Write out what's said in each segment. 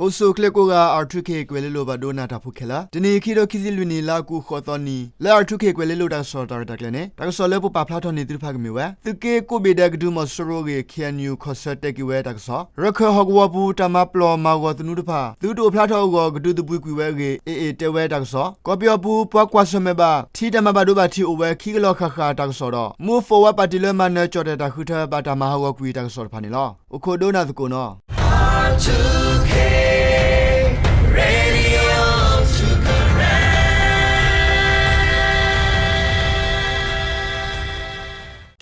အိၣ်ဆူၣ်အိၣ်ချ့ကိးဂၤ R two K ကွဲၤလ့လိၤ ပှၤဒိကနၣ်တၢ်ဖိခဲလၢာ်, တနံၤအံၤ ခံကထိခံဆံလွံၢ်နံၣ် လါအီကူး ဃိးသီနံၤ လၢ R two K ကွဲၤလ့လိၤတၢ်ကစီၣ်တၢ်ရဲၣ်တၢ်ကျဲၤန့ၣ် တၢ်ကစီၣ်လၢပပာ်ဖျါထီၣ်န့ၢ်သုတဖၣ်ကမ့ၢ်ဝဲ သုးက့ကိးဘ့ၣ်ဒဲးကဒုမီၤစိရိၤအဂ့ၢ် K N U ခီၣ်ဆၢတဲက့ၤဝဲတၢ်ကစီၣ်, ရခၢၣ်ဟီၣ်ကဝီၤပူၤ တၢ်မၤပျီၢ်မၤဂီၤသနူတဖၣ် သုတအိၣ်ဖျါထီၣ်အဂီၢ် ကဒုးသဘှံးကွံာ်ဝဲအဂ့ၢ် A A တဲဝဲတၢ်ကစီၣ်, ကီၢ်ပယီၤပူၤ ပှၤကွၢ်ဆၢၣ်မဲာ်ဘၣ် ထံတၢ်မၤဘၣ်ဒိဘၣ်ထံးအိၣ်ဝဲခံကလီၢ်ဃၣ်ဃၣ်တၢ်ကစီၣ်ဒီး Move Forward ပၣ်တံၣ်လၢမၤနၢၤကၠီၣ်တဲၣ်တၢ်ဃုထၢ ဘၣ်တၢ်မၤဟးဂီၤကွံာ်တၢ်ကစီၣ်တဖၣ်န့ၣ်လီၤ. အိၣ်ခိးဒိကနၣ်သကိးနီၤ.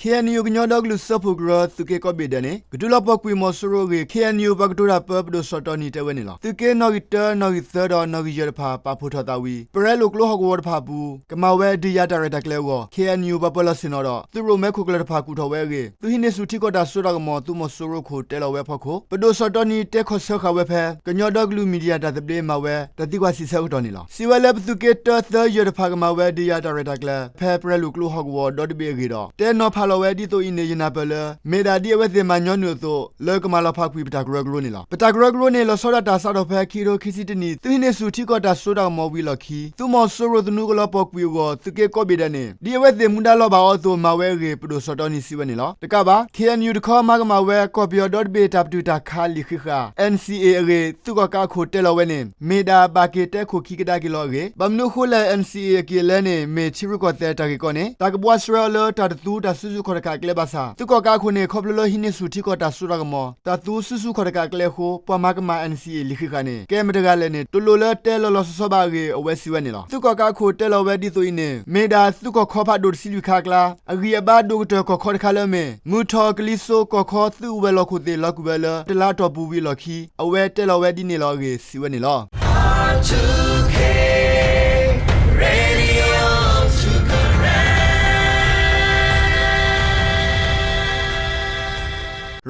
ခ့ၣ်အဲၣ်ယူၣ် ကညီဒီကလုာ်စၢဖှိၣ်ကရၢ သုးက့ကိးဘ့ၣ်ဒဲးန့ၣ် ကဒုးလီၤပှီၢ်ကွံာ်မီၤစိရိၤအဂ့ၢ် K N U ပှၤကတိၤတၢ်ပၢ ပဒိၣ်စီၤတီနံၤတဲဝဲန့ၣ်လီၤ. သုးက့နီၣ်ဂံၢ်တၢ နီၣ်ဂံၢ်သၢဒီးနီၣ်ဂံၢ်ယဲၢ်တဖၣ် ပာ်ဖှိၣ်ထီၣ်သးဝံၤ ပရဲလိာ်ကျိဟီၣ်ကဝီၤတဖၣ်အပူၤ ကမၤဝဲဒုးယၤတၢ်ရဲၣ်တၢ်ကျဲၤအဂီၢ် K N U ပှၤပၢၤလီၢ်ဆ့ၣ်နီၤဒီး သုးရိၣ်မဲခိၣ်ကျၢၢ်တဖၣ်ကူၣ်ထီၣ်ဝဲအဂ့ၢ် သုးဟံးန့ၢ်ဆူၣ်ထံကီၢ်တၢ်စိတၢ်ကမီၤ သုးမီၤစိရိၤခိၣ်တဲလီၤဝဲအဖီခိၣ် ပဒိၣ်စီၤတီနံၤတဲခီၣ်ဆၢဃာ်ဝဲဖဲ ကညီဒီကလုာ်မံၤဒံယၣ်တၢ်သဘျ့မၤဝဲ တၢ်သံကွၢ်စံးဆၢအကတီၢ်န့ၣ်လီၤ. စံးဝဲလၢပသုးက့တၢသၢယဲၢ်တဖၣ်ကမၤဝဲဒုးယၤတၢ်ရဲၣ်တၢ်ကျဲၤ ဖဲပရဲလိာ်ကျိဟီၣ်ကဝီၤဒီတဘ့ၣ်အဂ့ၢ်ဒီး တဲနီၤဖးလီၤဝဲဒ်သိးအံၤန့ၣ် ယနၢ်ပၢၢ်လၢ မ့ၢ်ဒၣ်ဒ်အဝဲသ့ၣ်မၤညီနုၢ်အသိး လၢကမၤလီၤဖးကွံာ်ပတၢ်ကရၢကရိန့ၣ်လီၤ. ပတၢ်ကရၢကရိန့ၣ် လီၤဆီဒၣ်တၢ်စးထီၣ်ဖဲ ခံကထိခံဆံတၢနံၣ် သုးဟံးန့ၢ်ဆူၣ်ထံကီၢ်တၢ်စိတၢ်ကမီၤဝံၤအလီၢ်ခံ သုးမီၤစိရိၤသနူကလီၤပှီၢ်ကွံာ်အဂီၢ် သုးက့ကိးဘ့ၣ်ဒဲးန့ၣ် ဒ်အဝဲသ့ၣ်မူဒါလီၤဘၣ်အီၤအသိးမၤဝဲအဂ့ၢ် ပဒိၣ်စီၤတီနံၤစံးဝဲန့ၣ်လီၤ. တကးဘၣ် K N U တခီမၤကမၣ်ဝဲ ကီၢ်ပယီၤဒီတဘ့ၣ်တၢ်ပတုာ်တၢ်ခးလံာ်ဃံးဃာ် N C A အဂ့ၢ် သုးကီၣ်ကးအခိၣ်တဲလီၤဝဲန့ၣ် မ့ၢ်ဒၣ်ဘၣ်က့ၤတဲခိၣ်ခံကဒါက့ၤလီၤအဂ့ၢ်, ဘၣ်မနုၤအဃိလဲၣ် N C A အက့ၤအလဲန့ၣ် မ့ၢ်ထံရူၢ်ကီၢ်သဲးတၢ်ဂ့ၢ်ကီန့ၣ် တၢ်ကဘှါဆှဲအီၤလၢတၢ်တသူတၢ်စုဆူၣ်ခီၣ်တကးအကျဲဘၣ်ဆၣ် သုးကီၣ်ကးအခိၣ်န့ၣ် ခီဖျိလၢဟံးန့ၢ်ဆူၣ်ထံကီၢ်တၢ်စိတၢ်ကမီၤ တၢ်သူစုဆူၣ်ခီၣ်တကးအကျဲအဃိ ပှၤမၤကမၣ် N C A လံာ်ဃံးဃာ်န့ၣ် ကဲမတဂၤလဲၣ်န့ၣ် တလိၣ်လၢတဲလီၤလီၤဆီဆီဘၣ်အဂ့ၢ် အဝဲစံးဝဲန့ၣ်လီၤ. သုးကီၣ်ကးအခိၣ်တဲလီၤဝဲဒ်သိးအံၤန့ၣ် မ့ၢ်ဒၣ်သုးကီၣ်ခီဖးဒိၣ်တဆံလွံၢ်ခါအကျါ အဂံၢ်အဘါဒိၣ်ကတၢၢ်ကီၢ်ခီတခါလၢအမ့ၢ် မုၢ်ထီၣ်ကလံၤစိးကီၢ်ခီသုးအိၣ်ဝဲၤလီၢ်ခိၣ်သ့ၣ်လီၤကွံာ်ဝဲလၢ တလါအတီၢ်ပူၤဝံၤအလီၢ်ခံ အဝဲတဲလီၤဝဲဒ်န့ၣ်လီၤအဂ့ၢ် စံးဝဲန့ၣ်လီၤ.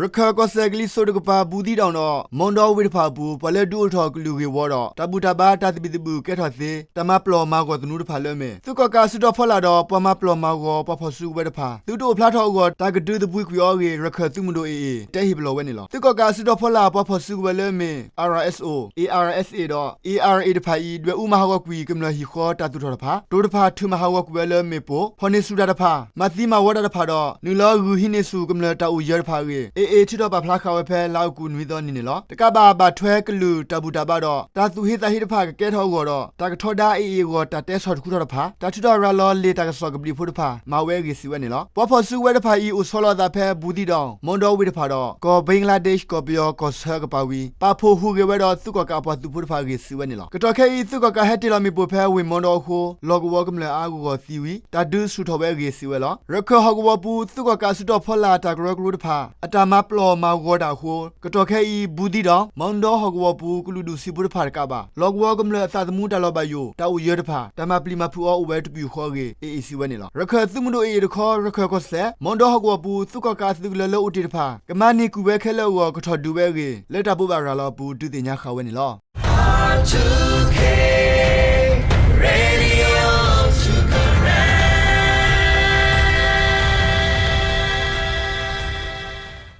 ရခၢၣ်ကီၢ်စဲၣ်ကလံၤစိးတကပၤ ဘူးသံးတီၤဒီး မီဒီဝ့ၢ်တဖၣ်အပူၤ ပှၤလၢဒုးအိၣ်ထီၣ်ကလုာ်ဂ့ၢ်ဝီဒီး တၢ်ဘူၣ်တၢ်ဘါတၢ်သဘံၣ်သဘုၣ်ကဲထီၣ်သ့ တၢ်မၤပျီၢ်မၤဂီၤသနူတဖၣ်လၢအမ့ၢ် သုးကီၣ်ကးအစုတီၤဖီလာ်ဒီး ပှၤမၤပျီၢ်မၤဂီၤ ပှၤဖီၣ်စုကဝဲၤတဖၣ် သုတအိၣ်ဖျါထီၣ်အဂီၢ် တၢ်ကဒုးသဘှံးကွံာ်အီၤအဂ့ၢ် ရခၢၣ်သုးမုၢ်ဒိၣ် A A တဲဟ့ၣ်ပလီၢ်ဝဲန့ၣ်လီၤ. သုးကီၣ်ကးအစုတီၤဖီလာ် ပှၤဖီၣ်စုကဝဲၤလၢအမ့ၢ် R S O, A R S A ဒီး A R A တဖၣ်အံၤ ဒွဲၣ်အူမၤဟးဂီၤကွံာ် ကမျၢၢ်ဟံၣ်ဃီတၢ်သူၣ်ထီၣ်တဖၣ်, တိၤတဖၣ်ထုးမၤဟးဂီၤကွံာ်ဝဲလၢမ့ၣ်ပိၢ်, ဖီၣ်န့ၢ်ဆူၣ်တၢ်တဖၣ်, မၤသံမၤဝီတၢ်တဖၣ်ဒီး နုာ်လီၤဂုာ်ဟံးန့ၢ်ဆူၣ်ကမျၢၢ်တၢ်အိၣ်ယၢၤတဖၣ်အဂ့ၢ် A A ထုးထီၣ်ပာ်ဖျါဃာ်ဝဲဖဲ လါအီကူးနွံသီနံၤန့ၣ်လီၤ. တကးဘၣ် ဘၣ်ထွဲကလုာ်တၢ်ဘူၣ်တၢ်ဘါဒီး တၢ်သူၣ်ဟ့သးဟ့တဖၣ်ကကဲထီၣ်အဂီၢ်ဒီး တၢ်ကထီဒါ A A အဂီၢ် တၢ်တဲဆီၣ်တခူထီၣ်တဖၣ်, တၢ်ထုးထီၣ်ရၤလီၤလ့ၣ်တၢ်ကစီၣ်ကဘျံးဖိတဖၣ် မၤဝဲအဂ့ၢ်စံးဝဲန့ၣ်လီၤ. ပှၤဖီၣ်စုကဝဲၤတဖၣ်အံၤ အိၣ်ဆီလီၤအသးဖဲ ဘူးသံးတီၤ, မီဒီဝ့ၢ်တဖၣ်ဒီး ကီၢ်ဘ့ကလါဒ့း ကီၢ်ပယီၤကီၢ်ဆၢအကပၤဝံၤ ပာ်ဖှိၣ်ဟူးဂဲၤဝဲဒီးသုးကီၣ်ကးအပှၤသုးဖိတဖၣ်အဂ့ၢ်စံးဝဲန့ၣ်လီၤ. ကတီၢ်ခဲအံၤ သုးကီၣ်ကးဟဲတ့ၢ်လီၤမ့ၣ်ပိၢ်ဖဲဝ့ၢ်မီဒီအဃိ လီၢ်ကဝီၤကမျၢၢ်အါဂီၢ်ဂီၢ်သံဝံၤ တၢ်ဒုးဆူၣ်ထီၣ်ဝဲအဂ့ၢ်စံးဝဲလီၤ. ရခၢၣ်ဟီၣ်ကဝီၤပူၤ သုးကီၣ်ကးအစုတီၤဖီလာ်တၢ်ကရၢကရိတဖၣ် အတၢ်မၤပျီၢ်မၤဂီၤတၢ်အဃိ ကတီၢ်ခဲအံၤ ဘူးသံးတီၤ, မီဒီဟီၣ်ကဝီၤပူၤ ကလုာ်ဒူၣ်ဆံးဖိတဖၣ်တကးဘၣ် လီၢ်ကဝီၤကမျၢၢ်အသးသမူတၢ်လီၤဘၣ်ယိၣ် တၢ်အိၣ်ယၢၤတဖၣ် တၢ်မၤပျံၤမၤဖုးအီၤအိၣ်ဝဲတပယူာ်ဃီအဂ့ၢ် A A စံးဝဲန့ၣ်လီၤ. ရခၢၣ်သုးမုၢ်ဒိၣ် A A တခီ ရခၢၣ်ကီၢ်စဲၣ်, မီဒီဟီၣ်ကဝီၤပူၤ သုးကီၣ်ကးအသုးကလၢၤလၢအိၣ်တ့ၢ်တဖၣ် ကမၤန့ၢ်ကွံာ်ဝဲခဲလၢာ်အဂီၢ် ကထီၣ်ဒုးဝဲအဂ့ၢ် လၢတၢ်ဘိးဘၣ်ရၤလီၤအပူၤ ဒုးသ့ၣ်ညါဃာ်ဝဲန့ၣ်လီၤ.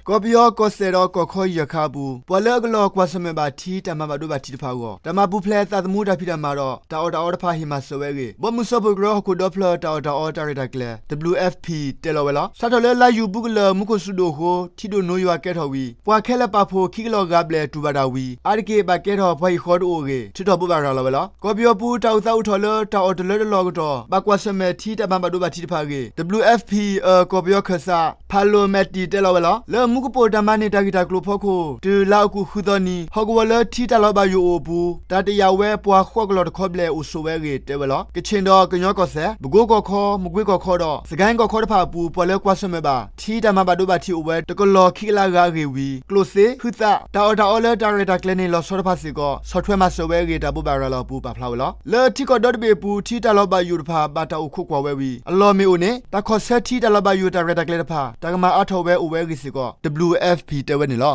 ကီၢ်ပယီၤကီၢ်စဲၣ်ဒီးကီၢ်ခီယဲၢ်ခါအပူၤ ပှၤလၢအကလီၤကွၢ်ဆၢၣ်မဲာ်ဘၣ်ထံတၢ်မၤဘၣ်ဒိဘၣ်ထံးတဖၣ်အဂီၢ် တၢ်မၤပူၤဖျဲးသးသမူတၢ်ဖံးတၢ်မၤဒီး တၢ်အီၣ်တၢ်အီတဖၣ်ဟ့ၣ်မၤစၢၤဝဲအဂ့ၢ် ဘီမုၢ်စၢဖှိၣ်ကရၢဟီၣ်ခိၣ်ဒီဖျၢၣ်တၢ်အီၣ်တၢ်အီတၢ်ရဲၣ်တၢ်ကျဲၤ W F P တဲလီၤဝဲလီၤ. စးထီၣ်လၢလါယူၤဘူးကလၢာ်မူခိၣ်စူၤဒိၣ်အဃိ ထံဒိၣ်နိယွၤကဲထီၣ်ဝံၤ ပှၤခဲလၢာ်ပာ်ဖှိၣ်ခံကလီၤဂာဘျဲၣ်တူၢ်ဘၣ်တၢ်ဝံၤ အါတက့ၢ်ဘၣ်ကဲထီၣ်ပှၤဟံၣ်ဃီတအိၣ်အဂ့ၢ် ထုးထီၣ်ဘိးဘၣ်ရၤလီၤဝဲလီၤ. ကီၢ်ပယီၤပူၤ တၢ်အိၣ်သးအိၣ်ထီၣ်လၢတၢ်အီၣ်တလၢတလီၢ်အကတီၢ် ဘၣ်ကွၢ်ဆၢၣ်မဲာ်ထံတၢ်မၤဘၣ်ဒိဘၣ်ထံးတဖၣ်အဂ့ၢ် W F P အၢၣ်ကီၢ်ပယီၤခၢၣ်စး ဖးလိၣ်မဲာ်တံၢ်တဲလီၤဝဲလီၤ. လၢမူကပိာ်တၢ်မၤန့ၢ်တၢ်ဂ့ၢ်တၢ်ကျိၤအဖီခိၣ် တုၤလါအီကူးဃုသီနံၤ ဟီၣ်ကဝီၤလၢထံတၢ်လီၤဘၣ်ယိၣ်အိၣ်အပူၤ တၢ်တယာ်ဝဲပှၤဃိးကလီၢ်တခီဘျဲၣ်အိၣ်ဆိးဝဲအဂ့ၢ်တဲဝဲလီၤ. ကချ့ၣ်ဒီးကညီကီၢ်စဲၣ်, ပကိကီၢ်ခီ, မကွ့ကီၢ်ခီဒီး စကဲကီၢ်ခီတဖၣ်အပူၤ ပှၤလၢကွၢ်ဆၢၣ်မဲာ်ဘၣ် ထံတၢ်မၤဘၣ်ဒိဘၣ်ထံးအိၣ်ဝဲတကလီၢ်ခံကလးဂၤအဂ့ၢ်ဝံၤ ကျိၣ်စ့, ဟုသး, တၢ်အီၣ်တၢ်အီလၢတၢ်ရဲၣ်တၢ်ကျဲၤန့ၣ် လီၤဆီတဖၣ်စ့ၢ်ကီး ဆီၣ်ထွဲမၤစၢၤဝဲအဂ့ၢ် တၢ်ဘိးဘၣ်ရၤလီၤအပူၤပာ်ဖျါဝဲလီၤ. လၢထံကီၢ်ဒီတဘ့ၣ်အပူၤ ထံတၢ်လီၤဘၣ်ယိၣ်တဖၣ် ဘၣ်တၢ်အိၣ်ခိးကွၢ်ဝဲဝံၤ အလီၢ်မ့ၢ်အိၣ်န့ၣ် တၢ်ခီၣ်ဆၢထံတၢ်လီၤဘၣ်ယိၣ်တၢ်ရဲၣ်တၢ်ကျဲၤတဖၣ် တၢ်ကမၤအါထီၣ်ဝဲအိၣ်ဝဲအဂ့ၢ်စ့ၢ်ကီး W F P တဲဝဲန့ၣ်လီၤ.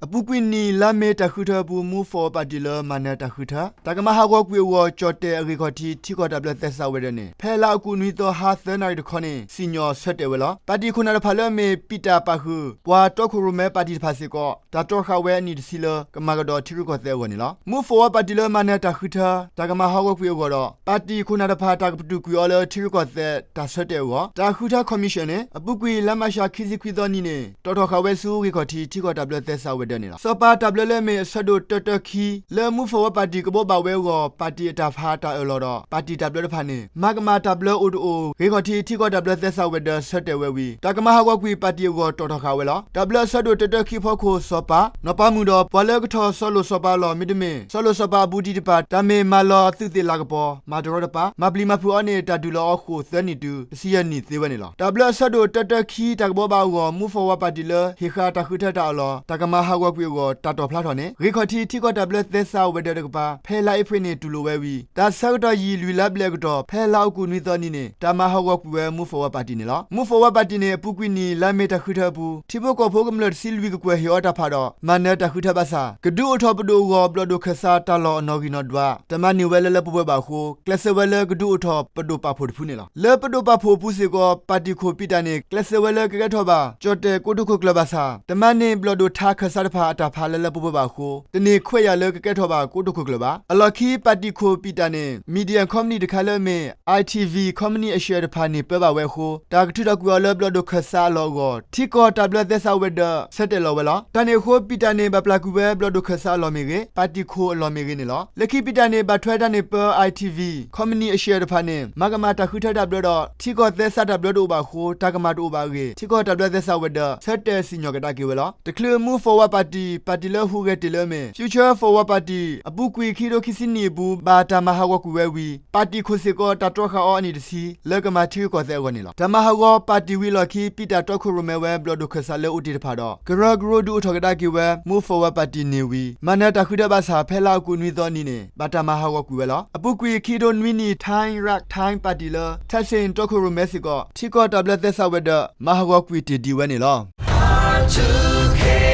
အပူၤကွံာ်နံၣ်လါမ့ၤတၢ်ဃုထၢအပူၤ Move Forward ပၣ်တံၣ်လၢမၤနၢၤတၢ်ဃုထၢ တၢ်ကမၤဟးဂီၤကွံာ်အဂီၢ် ကၠီၣ်တဲၣ်အဂ့ၢ်ခီၣ်ထံး ထံကီၢ်တၢ်ဘျၢသဲစးဝဲၤဒၢးန့ၣ် ဖဲလါအီကူးနွံသီ ဟါသၢနၣ်ရံၣ်တခီန့ၣ် စံၣ်ညီၣ်ဆၢတဲာ်ဝဲလီၤ. ပၣ်တံၣ်ခိၣ်နၢ်တဖၣ်လၢအမ့ၢ် ပံၣ်တၢ်ပာ်ဃုာ် ပှၤတီခိၣ်ရိၣ်မဲပၣ်တံၣ်တဖၣ်စ့ၢ်ကီး တၢ်တြီဃာ်ဝဲအနံၣ်တဆံလၢ ကမၤကဒီးထံရူၢ်ကီၢ်သဲးအဂီၢ်န့ၣ်လီၤ. Move Forward ပၣ်တံၣ်လၢမၤနၢၤတၢ်ဃုထၢ တၢ်ကမၤဟးဂီၤကွံာ်အဂီၢ်ဒီး ပၣ်တံၣ်ခိၣ်နၢ်တဖၣ် တၢ်ကပတုာ်ကွံာ်အီၤလၢထံရူၢ်ကီၢ်သဲး တၢ်ဆၢတဲာ်အဂီၢ် တၢ်ဃုထၢ commission န့ၣ် အပူၤကွံာ်လါမးရှးခံဆံခွံသီနံၤန့ၣ် တီၣ်ထီၣ်ဃာ်ဝဲဆူဂ့ၢ်ခီၣ်ထံး ထံကီၢ်တၢ်ဘျၢသဲစးဝဲၤဒၢးန့ၣ်လီၤ. စီၤပၤတၢ်ဘျၢလၢအမ့ၢ်အဆၢဒိၣ်တၢတၢခံ လၢ Move Forward ပၣ်တံၣ်ကဘိးဘၣ်ဝဲအဂီၢ် ပၣ်တံၣ်အတၢ်ဖးတၢ်အၢၣ်လီၤဒီး ပၣ်တံၣ်တၢ်ဘျၢတဖၣ်န့ၣ် မၤကမၣ်တၢ်ဘျၢအိၣ်တအိၣ် ဂ့ၢ်ခီၣ်ထံး ထံကီၢ်တၢ်ဘျၢသဲစးဝဲၤဒၢး ဆၢတဲာ်ဝဲဝံၤ တၢ်ကမၤဟးဂီၤကွံာ်ပၣ်တံၣ်အဂီၢ် တီၣ်ထီၣ်ဃာ်ဝဲလီၤ. တၢ်ဘျၢအဆၢဒိၣ်တၢတၢခံအဖီခိၣ် စီၤပၤ နီၢ်ပၤမုၣ်ဒီး ပှၤလၢကထီၣ်စီၤလိာ်စီၤပၤအလီၢ် မ့တမ့ၢ် စီၤလိာ်စီၤပၤအဘူးတံၢ်တဖၣ် တၢ်မ့ၢ်မၤလီၤသုးသ့ၣ်လၤကပီၤ မၤတရီတပါ မၤပျံၤမၤဖုးအီၤန့ၣ် တၢ်ဒုးလီၤအီၤဃိာ်သၢနံၣ်တုၤ တဆံယဲၢ်နံၣ်သ့ဝဲန့ၣ်လီၤ. တၢ်ဘျၢအဆၢဒိၣ်တၢတၢခံ တၢ်ကဘိးဘၣ်အဂီၢ် Move Forward ပၣ်တံၣ်လၢ ဟ့ၣ်ဃာ်တၢ်ဃုထၢတၢ်အၢၣ်လီၤ တၢ်ကမၤဟးဂီၤကွံာ်အဂီၢ် တၢ်တီၣ်ဖျါထီၣ်န့ၣ် ဂ့ၢ်ခီၣ်ထံး ထံကီၢ်တၢ်ဘျၢသဲစးဝဲၤဒၢးတကပၤ ဖဲလါအ့ဖြ့ၣ်န့ၣ် တူၢ်လိာ်ဝဲဝံၤ တၢ်ဆၢကတီၢ်ယံာ်လွံၢ်လါဘျဲၣ်အကတီၢ် ဖဲလါအီကူးနွံသီနံၤန့ၣ် တၢ်မၤဟးဂီၤကွံာ်ဝဲ Move Forward ပၣ်တံၣ်န့ၣ်လီၤ. Move Forward ပၣ်တံၣ်န့ၣ် အပူၤကွံာ်နံၣ်လါမ့ၤတၢ်ဃုထၢအပူၤ ထံဖိကီၢ်ဖိကမျၢၢ်တဆံလွံၢ်ကကွဲၢ်ဟ့ၣ်အီၤတၢ်ဖးဒီး မၤနၢၤတၢ်ဃုထၢဘၣ်ဆၣ် ကဒုးအိၣ်ထီၣ်ပဒိၣ်အဂီၢ် ဘျီၣ်ဒိၣ်ခၢၣ်စးတၢ်လီၢ်အနီၣ်ဂံၢ်နီၣ်ဒွး တမၤန့ၢ်ဝဲလၢလၢပှဲၤပှဲၤဘၣ်အဃိ ကျဲးစၢးဝဲလၢကဒုးအိၣ်ထီၣ်ပဒိၣ်ပာ်ဖှိၣ်တဖုန့ၣ်လီၤ. လၢပဒိၣ်ပာ်ဖှိၣ်အပူၤစ့ၢ်ကီး ပၣ်တံၣ်ခိၣ်ပံၣ်တၢ်န့ၣ် ကျဲးစၢးဝဲလၢကကဲထီၣ်ဘၣ် ကၠီၣ်တဲၣ်ကိတိာ်ခိၣ်ကျၢၢ်ဘၣ်ဆၣ် တမၤန့ၢ်ဘျီၣ်ဒိၣ်ထးခၢၣ်စးတဖၣ်အတၢ်ဖးလၢလၢပှဲၤပှဲၤဘၣ်အဃိ တန့ၢ်ခွဲးယာ်လၢကကဲထီၣ်ဘၣ်ကိတိာ်ခိၣ်ကျၢၢ်ဘၣ်. အလီၢ်ခံ ပၣ်တံၣ်ခိၣ်ပံၣ်တၢ်န့ၣ် Media Company တခါလၢအမ့ၢ် I T V Company အ share တဖၣ်န့ၢ်ပၢဘၣ်ဝဲအဃိ တၢ်ကထုးထီၣ်ကွံာ်အီၤလၢဘျီၣ်ဒိၣ်ခၢၣ်စးအလီၢ်အဂီၢ် ထံကီၢ်တၢ်ဘျၢသဲစးဝဲၤဒၢး ဆၢတဲာ်လီၤဝဲလီၤ. တၢ်န့ၣ်အဃိ ပံၣ်တၢ်န့ၣ် ဘၣ်ပျၢ်ကွံာ်ဝဲ ဘျီၣ်ဒိၣ်ခၢၣ်စးအလီၢ်မ့ၢ်ဂ့ၤ, ပၣ်တံၣ်ခိၣ်အလီၢ်မ့ၢ်ဂ့ၤန့ၣ်လီၤ. လၢခံ ပံၣ်တၢ်န့ၣ် ဘၣ်ထွဲတၢ်န့ၢ်ပၢ I T V Company အ share တဖၣ်န့ၣ် မၤကမၣ်တၢ်ဃုထၢတၢ်ဘျၢဒီး ထံကီၢ်သဲစးတၢ်ဘျၢတအိၣ်ဘၣ်အဃိ တၢ်ကမၣ်တအိၣ်ဘၣ်အဂ့ၢ် ထံကီၢ်တၢ်ဘျၢသဲစးဝဲၤဒၢး ဆၢတဲာ်စံၣ်ညီၣ်ကဒါက့ၤဝဲလီၤ. တချုး Move Forward ပၣ်တံၣ် ပၣ်တံၣ်လၢဟူးဂဲၤတ့ၢ်လၢအမ့ၢ် Future Forward ပၣ်တံၣ် အပူၤကွံာ်ခံကထိခံဆံနံၣ်အပူၤ ဘၣ်တၢ်မၤဟးဂီၤကွံာ်ဝဲဝံၤ ပၣ်တံၣ်ခိၣ်စ့ၢ်ကီး တၢ်တြီဃာ်အီၤအနံၣ်တဆံ လၢကမၤထံရူၢ်ကီၢ်သဲးအဂီၢ်န့ၣ်လီၤ. တၢ်မၤဟးဂီၤပၣ်တံၣ်ဝံၤအလီၢ်ခံ ပံၣ်တၢ်တီခိၣ်ရိၣ်မဲဝဲ ဘျီၣ်ဒိၣ်ခၢၣ်စးလၢအိၣ်တ့ၢ်တဖၣ်ဒီး ကရၢကရိဒုးအိၣ်ထီၣ်ကဒါက့ၤဝဲ Move Forward ပၣ်တံၣ်န့ၣ်ဝံၤ မၤနၢၤတၢ်ဃုထၢဘၣ်ဆၣ် ဖဲလါအီကူးနွံသီနံၤန့ၣ် ဘၣ်တၢ်မၤဟးဂီၤကွံာ်ဝဲလီၤ. အပူၤကွံာ်ခံကထိနွံနံၣ် Thai Rak Thai ပၣ်တံၣ်လၢ ထးစ့ၣ်တီခိၣ်ရိၣ်မဲစ့ၢ်ကီး ထံကီၢ်တၢ်ဘျၢသဲစးဝဲၤဒၢး မၤဟးဂီၤကွံာ်တ့ၢ်ဒံးဝဲန့ၣ်လီ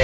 ၤ.